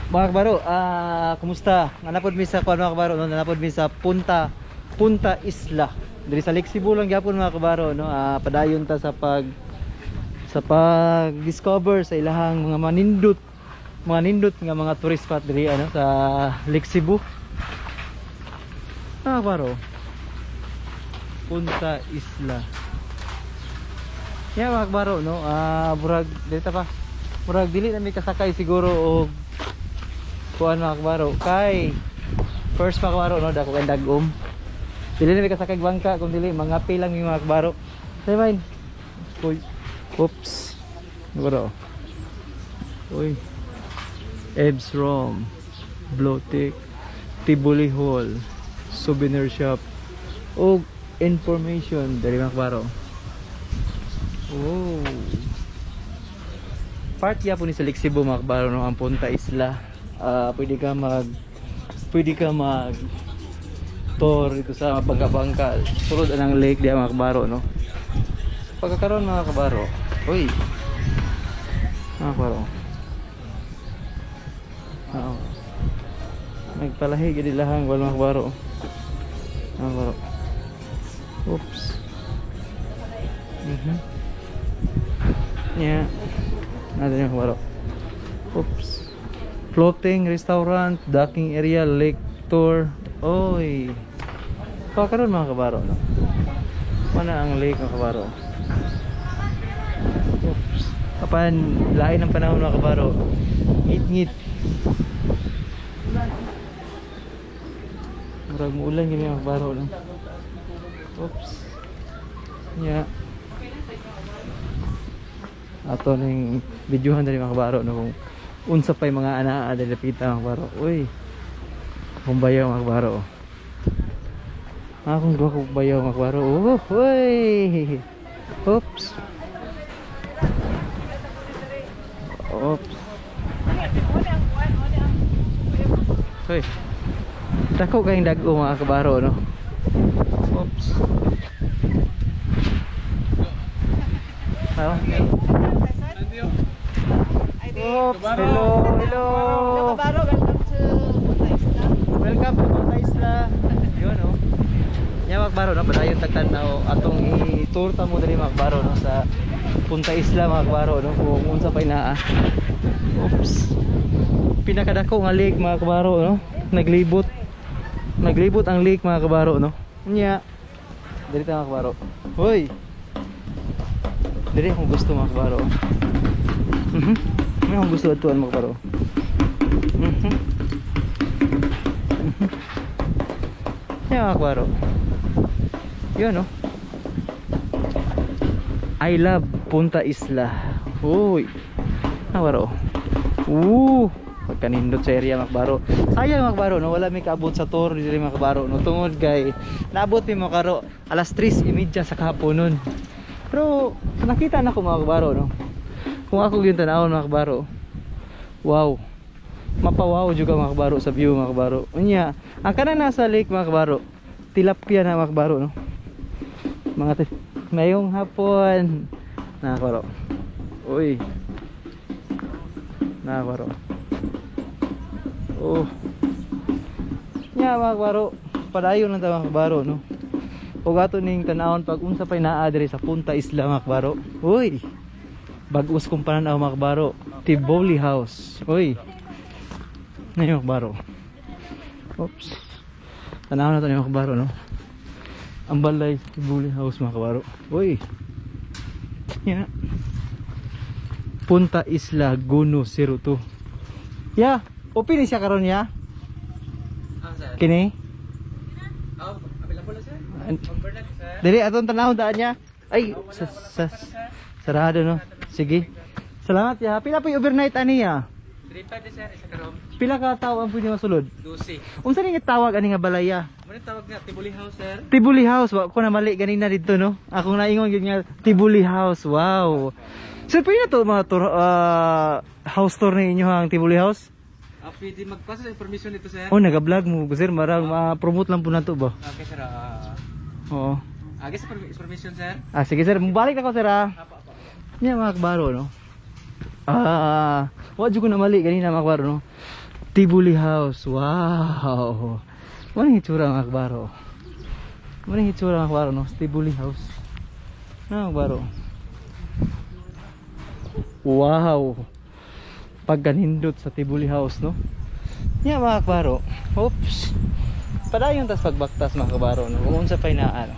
Mga kabaro, kumusta? Nanapod mi sa kuan, mga kabaro, no? Nanapod mi sa Punta Punta Isla. Diri sa Lake Cebu lang gyapon, mga kabaro, no? Padayon ta sa pag-discover sa ilahang mga nindot nga mga tourist spot diri ano sa Lake Cebu. Mga kabaro. Punta Isla. Yeah, mga kabaro, no? Murag dito pa. Murag dili na mi kasakay siguro og kuan, mga kabaro, kay first, mga kabaro, no, dako kay dagom. Dili na mi kasakay bangka, kung dili mga lang mi, mga kabaro. Say mine. Uy. Oops. Kabaro. Uy. Ebs Rom. Blotik. Tiboli Hall. Souvenir shop. Og information diri, mga kabaro. Oh. Part yapon ni sa Lake Cebu, mga kabaro, no, ang Punta Isla. Pwede ka mag tour dito sa bangka-bangka. Sulod ang lake diya, mga kabaro, no. Pagkakaroon, mga kabaro. Uy. Mga kabaro. Oo. Nagpalahi gid ilahang wala, mga kabaro. Mga kabaro. Oops. Yeah. Natin yung kabaro. Oops. Floating restaurant, docking area, lake tour. Oy. Pagkaroon, mga kabaro, no? Mana ang lake, mga kabaro. Oops. Kapan lain ng panahon, mga kabaro. Ngit-ngit. Murag muulan gini, mga kabaro, no? Oops. Yeah. Ato ning videohan diri, mga kabaro, no, kung unsa pay mga anaa diri lapita, mga kabaro. Uy. Akong bayaw, mga kabaro. Akong duha ko bayaw, mga kabaro. Oh, uy. Oops. Oops. Uy. Dako kayong dag-o, mga kabaro, no. Oops. Ah. Oops, hello, hello. Kabaro, welcome to Punta Isla. Welcome to Punta Isla. Yun, oh. Nya, mga kabaro, no, padayon tagtan-aw atong i-tour ta mo diri, mga kabaro, no, sa Punta Isla, mga kabaro, no, kung unsa pay naa. Oops. Pinakadako nga lake, mga kabaro, no. Naglibot. Naglibot ang lake, mga kabaro, no. Nya. Diri ta, mga kabaro. Hoy. Diri akong gusto, mga kabaro. Ano akong gusto atuan, mga kabaro. Yan, mga kabaro. Yun, no. I love Punta Isla. Uy. Mga kabaro. Ooh. Pagkanindot sa area, mga kabaro. Sayang, mga kabaro, no, wala may kaabot sa tour diri, mga kabaro, no, tungod kay naabot mi, mga kabaro, alas 3:30 sa kahaponon. Pero nakita na ko, mga kabaro, no. Kung ako yung tanawon, mga kabaro. Wow. Mapawaw juga, mga kabaro, sa view, mga kabaro. Unya, ang kanan nasa lake, mga kabaro. Tilapia na, mga kabaro, no. Mga mayong hapon. Mga kabaro. Uy. Mga kabaro. Oh. Nya, mga kabaro, padayon lang ta, mga kabaro, no. Ug ato ning tanawon pag unsa pay naa diri sa Punta Isla, mga kabaro. Uy. Bag-os kong pananaw, mga kabaro. Tivoli House. Uy. Ngayon, mga kabaro. Oops. Tanaw na to ni mga kabaro, no. Ang balay Tivoli House, mga kabaro. Uy. Yeah. Punta Isla Guno 02. Yeah, open ni siya karon ya. Sir. Kini? Oh, available na, sir. Overnight, sir. Dili atong tanawon daan niya. Ay, sa sarado, no. Sige. Salamat ya. Pila po yung overnight ani ya? 35 sir, isa ka room. Pila ka tawo ang pwede masulod? 12. Unsa ni nga tawag ani nga balaya? Muna tawag nga Tibuli House, sir. Tibuli House, wa ko na mali ganina dito, no. Akong naingon gyud nga Tibuli House. Wow. So pwede na to mga tour, house tour ni inyo ang Tibuli House? Pwede magpasa sa information dito, sir. Oh, naga-vlog mo, sir, marang ma-promote lang po na to ba? Okay, sir. Oo. Agi sa information, sir. Ah, sige sir, balik na ko, sir, ah. Apo, apo. Niya, mga kabaro, no. Wa jud ko na mali ganina, mga kabaro, no. Tibuli House. Wow. Mao ning itsura, mga kabaro. Mao ning itsura, mga kabaro, no? Tibuli House. No, mga kabaro. Wow. Pagkanindot sa Tibuli House, no? Ya, mga kabaro. Oops. Padayon tas pagbaktas, mga kabaro, no? Kung unsa pa'y naa, no?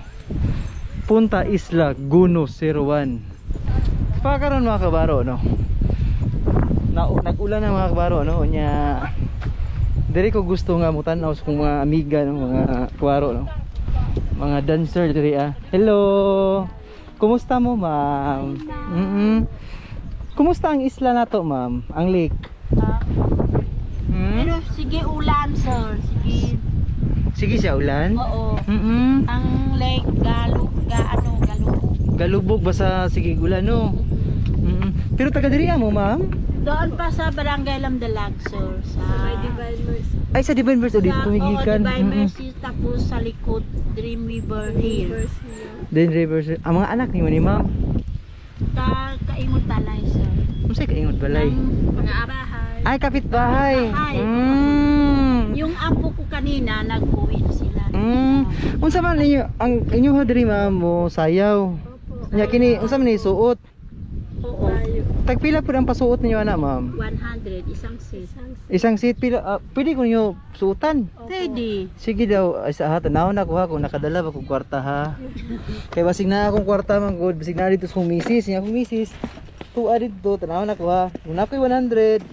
Punta Isla Guno 01. Pa karon, mga kabaro, no? Na, nag-ulan na, mga kabaro, no? Unya diri ko gusto nga mutan-aw sa kong mga amiga, no, mga kabaro, no? Mga dancer diri ah. Hello. Kumusta mo, ma'am? Kumusta ang isla nato, ma'am? Ang lake? Pero sige ulan, sir. Sige. Sige siya ulan? Oo. Ang lake galo ga ano galo. Galubog ba sa sige ulan, no? Pero taga diri mo, ma'am? Doon pa sa Barangay Lamdalag, sir. Sa Divine Mercy. Ay, sa Divine Mercy dito Sa, oo, gikan. Divine Mercy, tapos sa likod, Dreamweaver Hill. Then River. Ang mga anak nimo ni ma'am? Ta kaingon talay, sir. Unsay kaingon balay? Ng Mga bahay. Ay, kapitbahay. Kapitbahay. Yung apo ko kanina, nag-uwi na sila. Unsa man ninyo ang inyo ha diri, ma'am, mo sayaw? Opo. Nya kini unsa man ni suot? Oo. Tayo. Tagpila pud ang pasuot ninyo ana, ma'am? 100, isang set. Isang Isang seat pila pwede ko ninyo suotan. Pwede. Sige daw, ay sa ha, tanaw na ko ha kung nakadala ba kong kwarta ha. Kay basig na akong kwarta man gud, basig na dito sa kong misis, nya akong misis. Tuwa dito, tanaw na ko ha. Muna ko'y 100.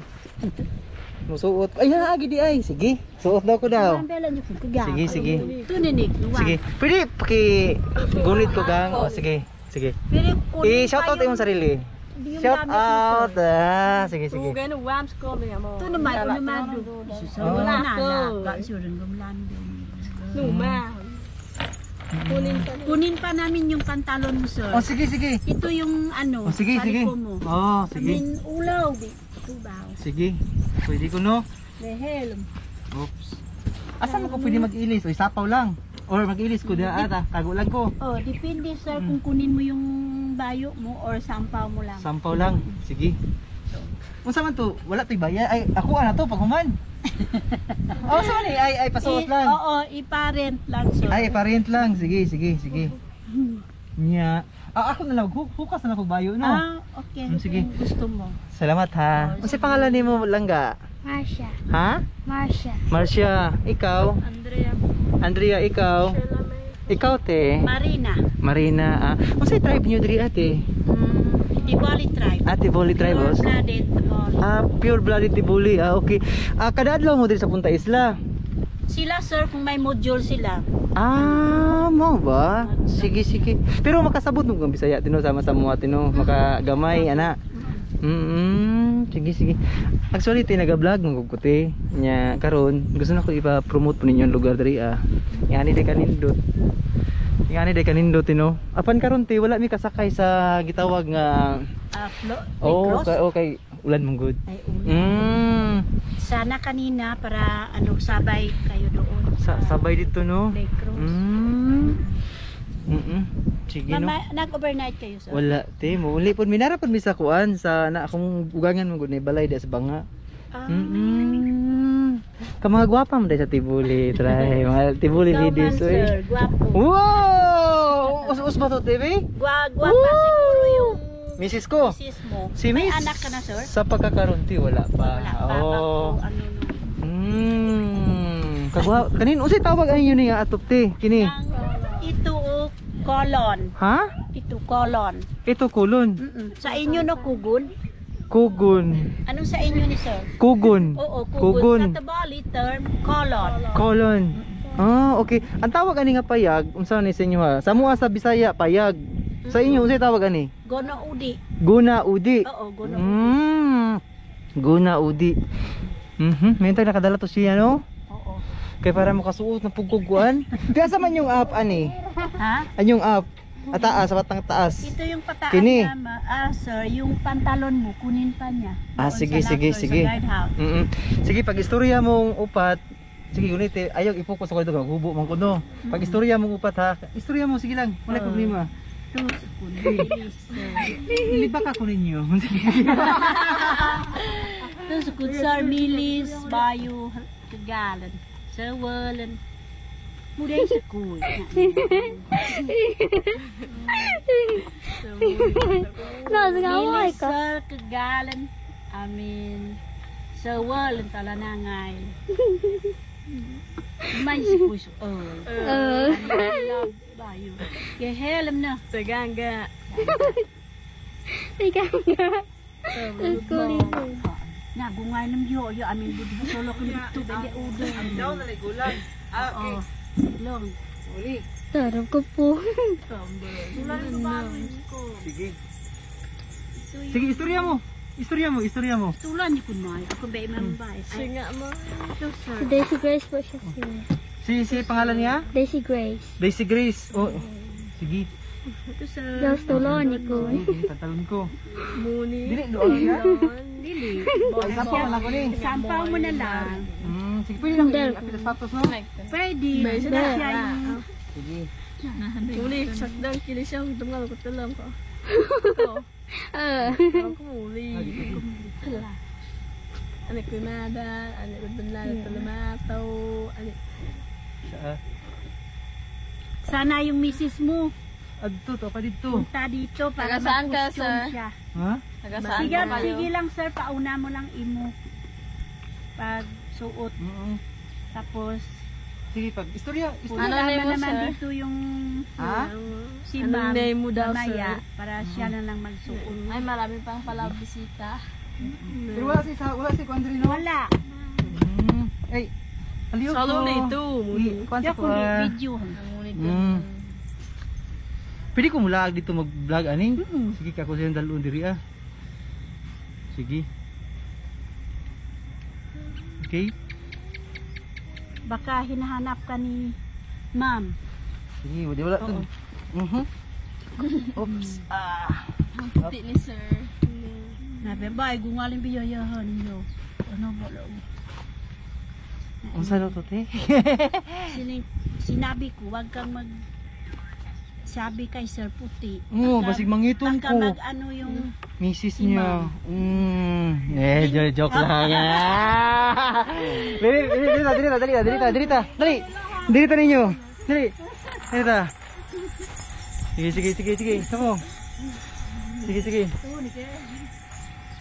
Musuot. Ay, naagi di ay. Sige, suot daw ko daw. Sige, sige. Tuninik, luwa. Sige. Pwede paki gunit ko gang. Oh, sige. Sige. Pero kunin I-shout pa out imong sarili. yung Shout gamit mo, out. sir. Ah, sige, sige. Ito naman, ano naman. Oh. Wala na. Numa. Kunin pa. Kunin pa namin yung pantalon mo, sir. Oh, sige, sige. Ito yung ano, Oh, sige, sige. saliko mo. Oh, sige. Min ulaw, di. Tubaw. Sige. Pwede ko, no? Lehelm. Oops. Asa mo ko pwede mag-ilis? Oy, sapaw lang. Or mag-ilis ko diha ata, tago lang ko. Oh, depende, sir, kung kunin mo yung bayo mo or sampaw mo lang. Sampaw lang. Sige. Unsa man to? Wala to'y bayad. Ay, ako ana to pag human. Oh, sa man eh? Ay, ay pasuot lang. Oo, iparent lang, sir. Ay, parent lang. Sige, sige, sige. Nya. Ah, ako na lang hukas na lang kog bayo, no. Ah, okay. Sige. Kung gusto mo. Salamat ha. Unsa pangalan nimo, langga? Marsha. Ha? Marsha. Marcia, ikaw? Andrea. Andrea, ikaw? Sheila May. Ikaw, te? Marina. Marina, ah. Unsay tribe niyo diri, ate? Tiboli tribe. Ate Boli tribe, oh. Pure-blooded Tiboli. Ah, pure blooded Tibuli. Ah, okay. Ah, kada adlaw mo diri sa Punta Isla? Sila, sir, kung may module sila. Ah, mo ba? Sige, sige. Pero makasabot mo kang Bisaya tino sama sa mga tino, makagamay ana. Sige, sige. Actually, ti naga-vlog mo ko te. Nya karon gusto na ko ipa-promote po ninyo ang lugar diri ah. Ngani di kanindot. Ngani di kanindot tino. Apan karon te wala mi kasakay sa gitawag nga Ah, oh, cross. okay, okay, ulan mong good. Ay, ulan. Sana kanina para ano sabay kayo doon. Sa sabay dito, no. Lake Cruz. Sige, no. Mama, nag-overnight kayo, sir? Wala te, mo uli pud minara pud mi sa kuan sa na akong ugangan mo gud ni balay da sa banga. Ah. Ka mga gwapa man day sa Tibuli, try. Mga Tibuli Ikaw man, ladies, oy. sir, gwapo. Wow! Us-us ba to, TV? Gwapa siguro yung Misis ko. misis mo. Si May Miss. anak ka na, sir? Sa pagkakaroon ti wala pa. Wala pa. Oh. Ako, ano, no. Kagwa kanin unsay tawag ay yun nga atop te kini? Ang, ito, oh, colon. Ha? Ito, colon. Ito kulon. Sa inyo, no, kugon? Kugon. Anong sa inyo ni sir? Kugon. Oo, kugon. Kugon. Sa Tabali term, colon. Colon. Ah, okay. Ang tawag ani nga payag, unsa ni sa inyo ha? Sa mua sa Bisaya payag. Sa inyo unsay tawag ani? Gono udi. Guna udi. Oo, gono udi. Guna udi. May nakadala to siya, no? Oo. Kay para makasuot na pugkuguan. Kaya sa man yung app ani? Ha? Anyong app? Ataas, sa batang taas. Ito yung pataan Kini. na, ah, sir, yung pantalon mo, kunin pa niya. Ah, Doon sige, sa sige, locker, sa sige. guardhouse. Sige, pag istorya mong upat, sige gunit eh, ayaw i-focus ako dito, hubo man ko, no. Pag istorya mong upat ha, istorya mo, sige lang, wala problema. Ito, kunin. Sir. Liba ka ko ninyo. Terus kutsar milis bayu kegalan. Sewelan. Mudah sekui. No, Milis ser kegalan. Amin. Sewelan talanangay. May sekui oh. Bayu. Kehelem na. Tagangga. Ikaw. School. Na gungay nam yo yo amin budi solo ko dito bende udo. Daw na gulan. Ah, okay. Long. Uli. Tarap ko po. Sige. Sige, istorya mo. Istorya mo, istorya mo. Tulan ni kunay. Ako ba imambay. Singa mo. Si Daisy Grace po siya si Si si pangalan niya? Daisy Grace. Daisy Grace. Oh. Sige. Ito sa Los tulon ni ko. Sige, tatalon ko. Muni. Dili doon niya. dili. Ay, sampaw man ako ni. Sampaw mo na lang. Sige, pwede lang i-apil sa status, no? Pwede. Basta siya yung Sige. Muni, sakdang kili siya. Dungal ko talam ko. Ah. Ako muli. Ani ko mada, ani ko dunla talamato, ani Siya. sana yung misis mo Adto to pa dito. punta dito para Taga saan ka, mag-question sir? siya. Ha? Taga saan Sige, po kayo? sige lang sir, pauna mo lang imo pag suot. Tapos Sige, pag istorya, istorya. Ano punta name mo, naman sir? dito yung Ha? si Anong ma'am name mo daw, mamaya, sir? para siya na lang magsuot. Ay, marami pang pala bisita. Pero wala si Kuan diri, no? Wala. Ay. Aliyo ko. Solo na ito, muni. Kuan Kaya sa kung kuan. video. Pwede ko mula dito mag-vlog ani. Sige ka ko siyang dalon diri ah. Sige. Okay. Baka hinahanap ka ni ma'am. Sige, wala wala to. Oops. Ah. Puti ni sir. Nabi, bay, gungalin biyayahan ninyo. Ano ba lang? Unsa daw to te? Sinabi ko, wag kang mag sabi kay Sir Puti. Oo, basig mangiton Baka ko. mag ano yung Misis Si niya. Eh, joke lang. Ah. Dili, dili, dili, dili, dili, dili, dili, dili, dali. Dili ta ninyo. Dili. Dili ta. Sige, sige, sige, sige. Samo. Sige, sige.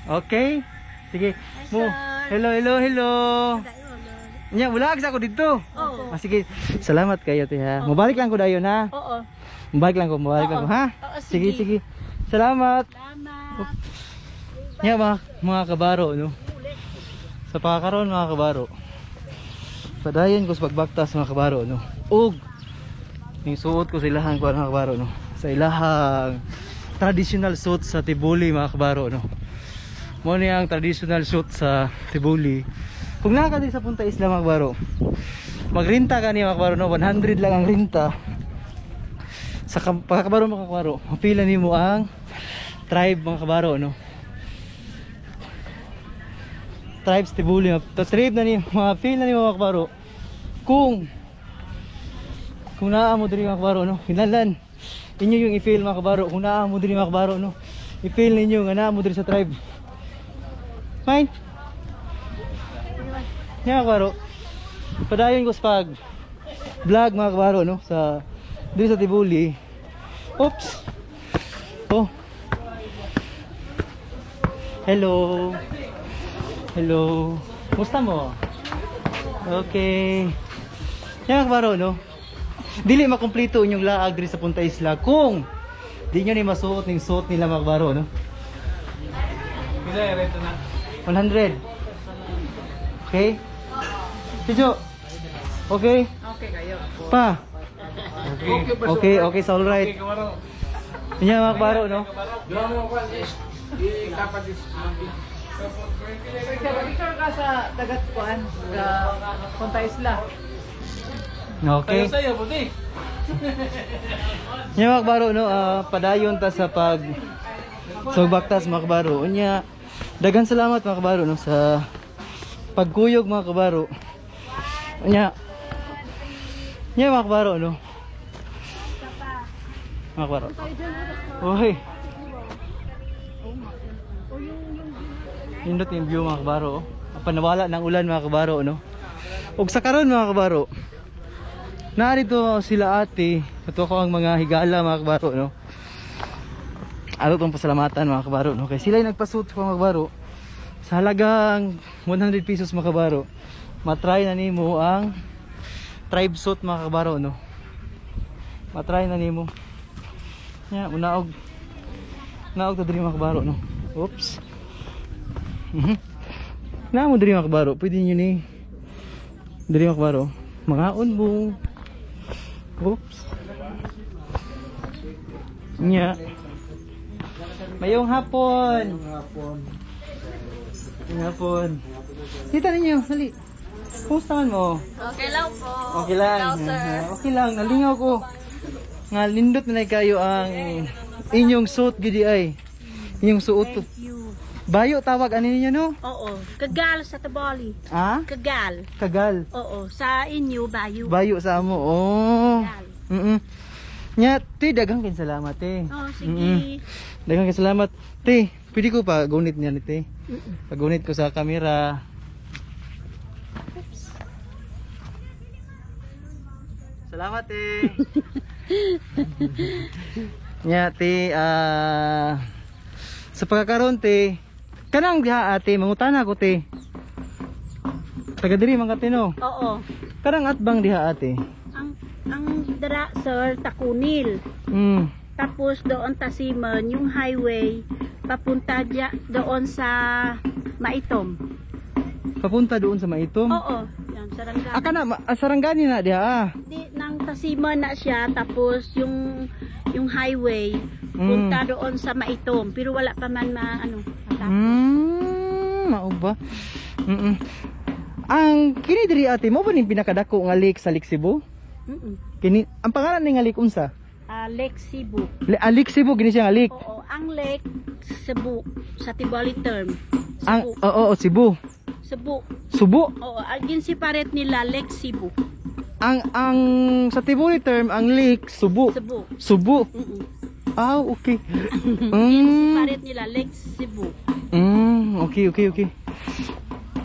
Okay. Sige. Mo. Hello, hello, hello. Nya, bulag sa ako dito. Oo. Ah, sige. Salamat kayo, te ha. Mubalik lang ko dayon ha. Oo. Mubalik lang ko, mubalik lang ko ha. Oo, Sige, sige. sige. Salamat. Salamat. Nya mga kabaro no. Sa pagkakaroon mga kabaro. Padayon ko sa pagbaktas mga kabaro no. Ug ning suot ko sa ilahang kuan mga kabaro no. Sa ilahang traditional suit sa Tibuli mga kabaro no. Mo ni ang traditional suit sa Tibuli. Kung naa ka din sa Punta Isla mga kabaro, magrinta ka ni mga kabaro no, 100 lang ang rinta. Sa pagkabaro mga kabaro, mapila nimo ang tribe mga kabaro no. Tribes Tibuli, to tribe na ni mga feel na ni mga kabaro. Kung naa mo diri mga kabaro no, kinahanglan inyo yung i-feel mga kabaro, kung naa mo diri mga kabaro no, i-feel ninyo nga naa mo diri sa tribe. Fine. Nya mga kabaro. Padayon ko sa pag vlog mga kabaro no sa diri sa Tibuli. Oops. Oh. Hello. Hello. Kumusta mo? Okay. Yan mga kabaro, no? Dili makumpleto inyong laag diri sa Punta Isla kung di nyo ni masuot ning suot nila mga kabaro, no? Pila rento na. 100. Okay? Tijo. Okay? Okay kayo. Pa. Okay, okay, so all right. Okay, kabaro. Yan mga kabaro, no? Duha mo ko is di kapat is Picture ka sa dagat kuan sa Punta Isla. Okay. Sayo puti. Nya mga kabaro no, padayon ta sa pag sugbaktas mga kabaro. Unya, daghan salamat mga kabaro no sa pagkuyog mga kabaro. Unya. Nya mga kabaro no. Mga kabaro. Uy. Nindot yung view, mga kabaro, oh. Apan nawala ng ulan, mga kabaro, no. Ug sa karon, mga kabaro, narito sila ate, ito ko ang mga higala, mga kabaro, no. Ato tong pasalamatan, mga kabaro, no, kay sila yung nagpasuot ko, mga kabaro, sa halagang 100 pesos, mga kabaro. Matry na nimo ang tribe suit, mga kabaro, no. Matry na nimo. Nya unaog. Naog to diri, mga kabaro, no. Oops. Na mo diri, mga kabaro, pwede niyo ni diri, mga kabaro. Mangaon mo. Oops. Nya. Mayong hapon. Mayong hapon. Kita ninyo, dali. Kumusta man mo? Okay lang po. Okay lang. Okay lang, nalingaw ko. Nga lindot na kayo ang inyong suit gidi ay. Inyong suot. Thank you. Bayo tawag ani ninyo, no? Oo. Kagal sa Taboli. Ah? Kagal. Kagal. Oo. Sa inyo, bayo. Bayo sa amo. Oh. Kagal. Nya, te, daghang kay salamat, te. Oo, sige. Daghang kay salamat. Te, pwede ko pa gunit niya ni te. Pagunit ko sa camera. Oops. Salamat, te. Nya, te, sa pagkakaroon, te, kanang diha, ate, mangutana ko, te. Taga diri man ka, te, no? Oo. Kanang atbang diha, ate. Ang dara, sir, Takunil. Tapos doon Tasiman, yung highway, papunta dya, doon sa Maitom. Papunta doon sa Maitom. Oo. Yan, Sarangani. Ah, kana, Sarangani na diha, ah. Di, nang Tasiman na siya, tapos yung highway, punta doon sa Maitom. Pero wala pa man ma, ano, matapos. Mao ba? Ang kini diri, ate, mo ba ning pinakadako nga lake sa Lake Cebu? Kini ang pangalan ni nga lake unsa? Ah, Lake Cebu. Lake Cebu gini siya nga lake. Oo, ang Lake Cebu sa Tiboli term. Ang Cebu. oo, oo, Cebu. Cebu. Subo. Oo, ang ginseparate nila Lake Cebu. Ang sa Tiboli term ang lake Subo. Cebu. Subo. Ah, okay. Ginseparate nila Lake Cebu. Okay.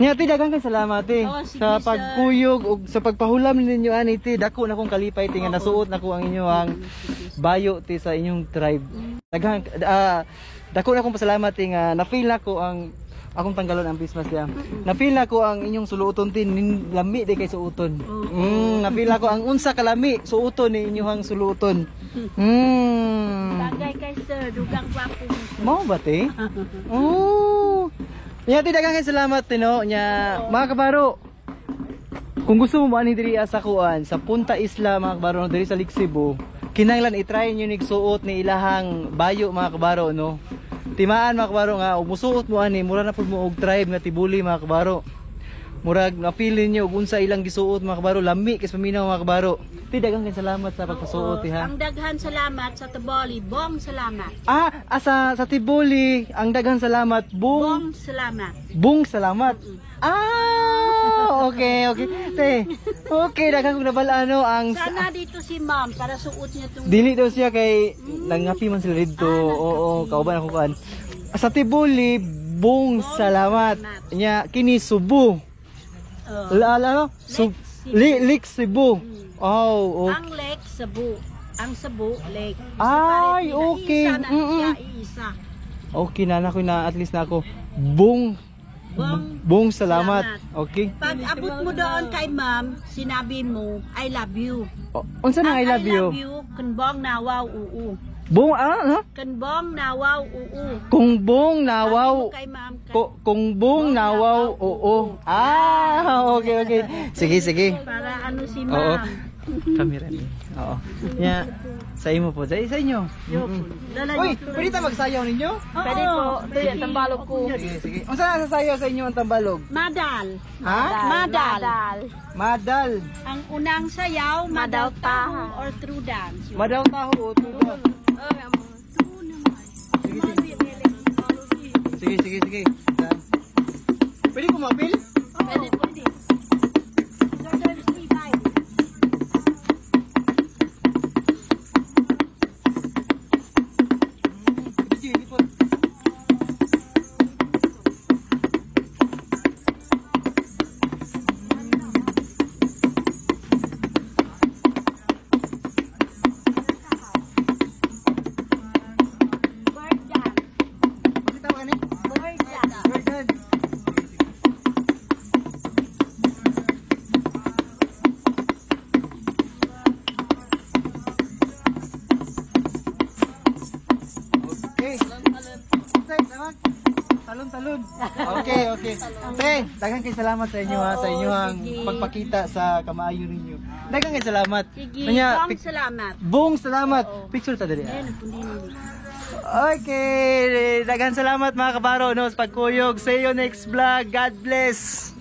Nya, te, daghang kay salamat, te. Oo, sige, Sa sir. pagkuyog ug sa pagpahulam ninyo ani, te, dako na kong kalipay, te, nga nasuot na ko ang inyong bayo, te, sa inyong tribe. Daghang dako na kong pasalamat, te, nga na-feel na ko ang akong tanggalon ang Christmas diya. Na-feel na ko ang inyong suluoton, te, lami di kay suoton. Na-feel na ko ang unsa kalami suoton ni inyong suluoton. Bagay kay sir, dugang gwapo mo, sir. Mao ba, te? Oh. Nya, te, daghang kay salamat, te, no. Nya, mga kabaro, kung gusto mo ani diri sa kuan sa Punta Isla, mga kabaro, no, diri sa Lake Cebu, kinahanglan i-try niyo nig suot ni ilahang bayo, mga kabaro, no. Timaan, mga kabaro, nga musuot mo ani, mura na pud mo og tribe nga Tibuli, mga kabaro. Murag na feel ninyo og unsa ilang gisuot, mga kabaro, lami kay paminaw, mga kabaro. Ti, daghang kay salamat sa pagpasuot, Oo, ha. Ang daghan salamat sa Tiboli, bong salamat. Ah, sa Tiboli, ang daghan salamat, bong Bong salamat. Bung salamat. Ah, okay. Te, okay, daghan kong nabal-an, no, ang Sana dito si ma'am para suot niya itong dili daw siya kay nangapi man sila dito. Oo, kauban ako kuan. Sa Tiboli, bung salamat. Nya kini Subo. Oh. La la no? Sub Lake Cebu. Lake Cebu. Oh, okay. Ang Lake Cebu. Ang Cebu Lake. Ay, Separate nila. okay. Iisa na siya, iisa. Okay na na ko na at least na ako. Bung Bong bung salamat. Salamat. Okay. Pag abot mo doon kay ma'am, sinabi mo, "I love you." O, unsa nang Ang "I love you"? "I love you," kunbong nawaw uu. Bung ah, ha? Kunbong nawaw uu. Kung bung nawaw Sabi mo kay ma'am, kung bung nawaw oo. Ah, okay. Sige, sige. Para ano si Oo. ma'am. Kamera ni. Oo. Nya sa imo po, sa inyo. Dala Uy, niyo. pwede ta magsayaw ninyo? Pwede po. Ito yan, tambalog ko. Sige, sige. Unsa na sasayaw sa inyo ang tambalog? Madal. Ha? Madal. Madal. Ang unang sayaw, madal Madal taho taha. or true dance. Madal taho o tudo. Sige, sige. Sige, sige, sige. Pwede ko mapil? Pwede po. Sir, three, five. Video, hindi po. Okay. Say, tawag. Talon, talon. Okay. Te, daghan kay salamat sa inyo ha, sa inyo ang pagpakita sa kamaayo ninyo. Daghan kay salamat. Sige, Unya, buong salamat. Buong salamat. Picture ta dali. Ayan, pundi nini. Okay, daghan salamat, mga kabaro, no, sa pagkuyog. See you next vlog. God bless.